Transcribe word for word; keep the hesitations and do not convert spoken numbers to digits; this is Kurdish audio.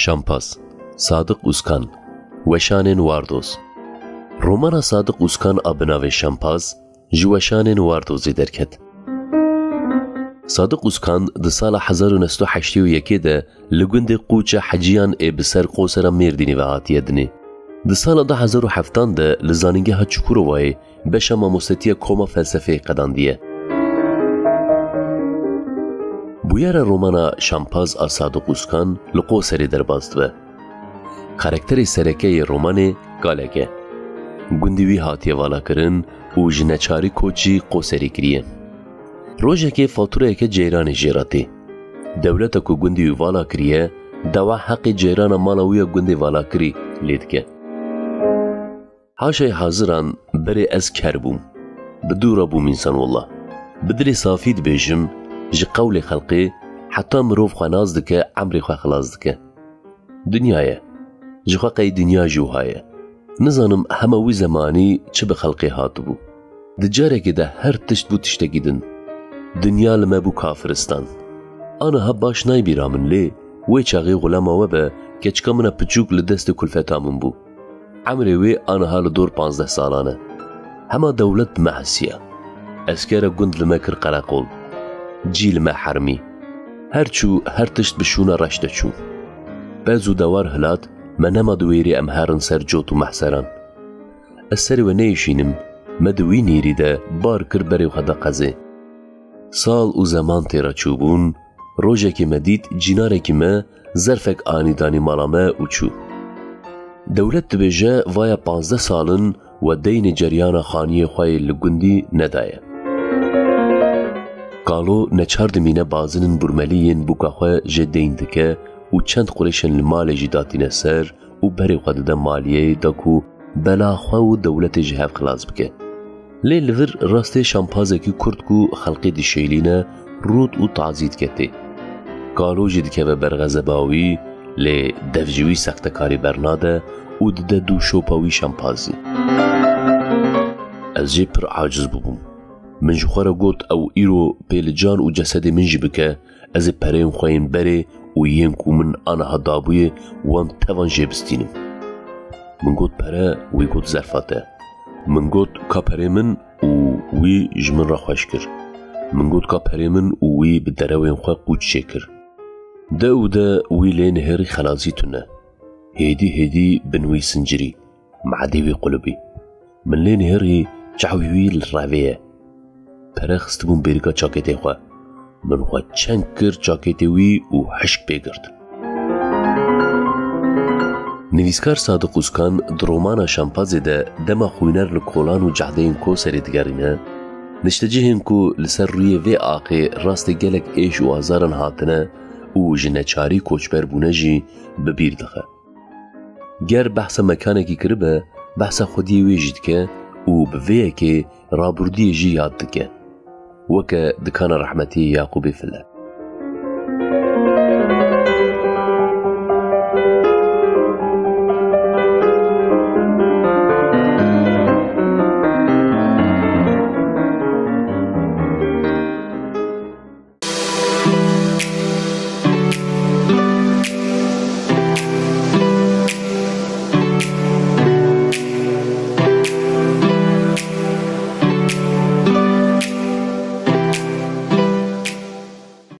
Şampaz, Sadiq Uskan, Weşanên Wardoz. Romana Sadiq Uskan a bi navê Şampaz ji Weşanên Wardozê derket. Sadiq Uskan di sala hezar û neh sed û heştê û yekê de li gundê Qûça Heciyan ê bi ser Qosera Mêrdînê ve hatiye dinê. Di sala du hezar û heftan de li Zanîngeha Çukurovayê beşa mamostetiya koma felsefeyê qedandiye. Bûyera romana Şampaz a Sadiq Uskan li Qoserê derbas dibe. Karakterê sereke yê romanê Galek e. Gundî wî hatiye valakirin û ji neçarî koçî Qoserê kiriye. Rojekê fatureyeke ceyranê jê re tê. Dewleta ku gundî wî vala kiriye, dawa heqê ceyrana mala wî ya gundê valakirî lê dike. Haşayê haziran berê ez ker bûm. Bi dû re bûm însan wela. Bi dilê safî dibêjim, ji qewlê xelqê, heta mirov xwe nas dike, emrê xwe xilas dike. Dinya ye. Ji xwe qey dinya jî wiha ye. Nizanim hema wî zemanî çi bi xelqê hatibû. Di carekê de her tişt bû tiştekî din. Dinya li me bû kafiristan. Aniha baş nayê bîra min lê wê çaxê xulema we be, keçika min a piçûk li destê kulfeta min bû. Emrê wê aniha li dor panzdeh salan e. Hema dewlet bi me hesiya. Eskera gund li me kir qereqol. Cî li me hermî. Her çû, her tişt bi şûna reş de çû. Pez û dewar hilat, me nema di wêrê em herin ser cot û mehseran. Ez serê we neyêşînim, me di wî nîrî de bar kir berê xwe da qezê. Sal û zeman tê re çûbûn, rojekê me dît cînarekî me zerfek anî danî mala me û çû. Dewlet dibêje vaya panzdeh sal in we deynê ceriyana xaniyê xwe yê li gundî nedaye. Kalo neçar dimîne bazin in burmelî yên bûka xwe jê deyn dike û çend qurêşên li malê jî datîne ser û berê xwe dide maliyeyê da ku bela xwe û dewletê ji hev xilas bike. Lê li vir rastê şampazekî kurt ku xelkê dişêlîne, rût û tazî dike tê. Kalo jî dikeve ber xezeba wî, lê dev ji wî sextekarî bernade û dide dû şopa wî şampazî. Ez jê pir aciz bûbûm. Min ji xwe re got, ew îro pê li can û cesedê min jî bike, ez ê pereyên xwe yên berê û yên ku min aniha dabûyê wan tevan jê bistînim. Min got, pere, wî got, zerfa te. Min got, ka perê min û wî ji min re xweş kir. Min got, ka perê min û wî bi derewên xwe qûç çêkir. De û de wî lê nihêrî xelasî tune. Hêdî hêdî bin wî sincirî, me'dê wî qulibî. Min lê nihêrî çavê wî li revê ye. Pere xistibûn bêrika çakêtê xwe. Min xwe çeng kir çakêtê wî û hişk pê girt. Nivîskar Sadiq Uskan di romana Şampazê de dema xwîner li kolan û cahdeyên Koserê digerîne, niştecihên ku li ser rûyê vê axê rastê gelek êş û azaran hatine û ji neçarî koçber bûne jî bi bîr dixe. Ger behsa mekanekî kiribe, behsa xwediyê wê jî dike û bi vê yekê rabirdûyê jî yad dike. Weke dikana rehmetî Yaqûbê File.